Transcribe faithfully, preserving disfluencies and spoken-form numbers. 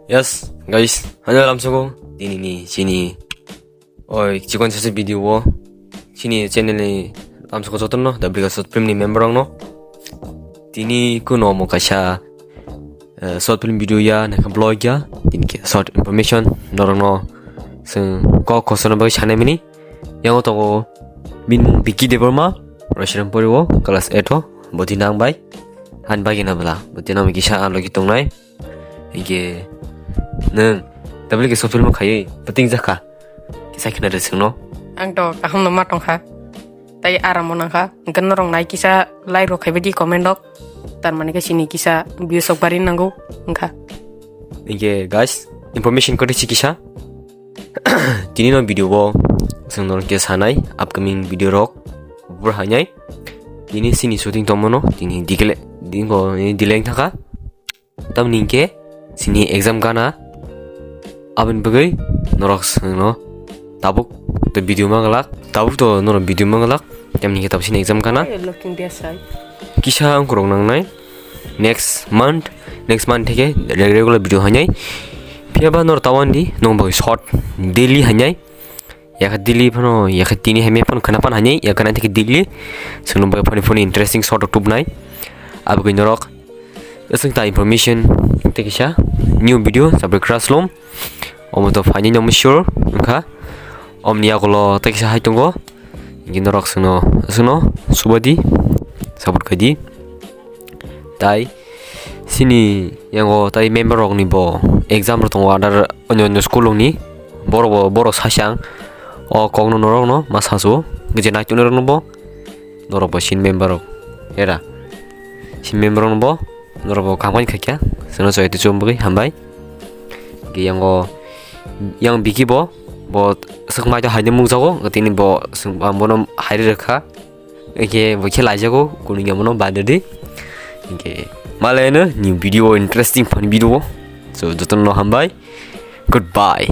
Yes, guys, hanya lamsoko, tini ni chini oi chikon sase video o chini channel ni lamsoko jotono, the biggest short film ni member rokno. Tini kuno mo kaisa, eh, short film video ya, naikha vlog ya, tini ke short information norokno seng kok kosono bagwi sanai mini. Yango tongo bini mung Vicky Debbarma, Roshram Poriwo, class eight o, boti nang bai. Han bagina bela, boti nang kisa alogi tongnai. Hingke nwng tablet ke short film khaiwi pating jakha. Kisa khina de sengno. Ang to kaham no ma tongkha. Tai aram o nangkha. Hingke norok nai kisa like rok khaibai di comment rok. Tar mane ke sini kisa views rok bari nango wngkha. Hingke guys, information kori si kisa. Tini no video bo seng norok ke sanai upcoming video rok bur hainai. Tini sini shooting tongmano, tini dikele dingo ni dileng thaka. Tamni hingke sini exam gana. Aboni bagwi norok sengno tabuk to video manglak, tabuk to norok video manglak. Tamni hingke tabuk sini exam gana. Why you looking this side? Kisa ang kurok nangnai. Next month, next month theke re-, regular video hainai. Phiya ba norok tawan di, nong bagwi short daily hainai. Yakha daily phano, yakha tini hai me phano khana pan hainai, yakha nai theke daily. Sengno bagwi phani phoni interesting short rok tubnai. Aboni norok aswng ta information tei kisa new video subscribe khlaslom. Omo to phaini no sure wngkha. Omni yagulo tei kisa hai tongo. Hingke norok sengno, sengno subadi support khaidi. Tai sini yango tai member rokni bo exam rok tongo under onyo onyo school rokni. Borok bo, borok saisang o kokno norokno ma sasu. Hingke je naituknai rokno bo norok bo sini member rok era. Sini member rokno bo norok bo kaham khaikha. Sengno choi tei chum bagwi hambai. Hingke yango yang Vicky bo, bo swkmai to haino mungjago, tini bo swk-, ang bono hairi rwkha. Hingke bo khe laijago, kunu hingke bono badadi. Hingke malai no new video, interesting fun video. So, jotono hambai. Goodbye.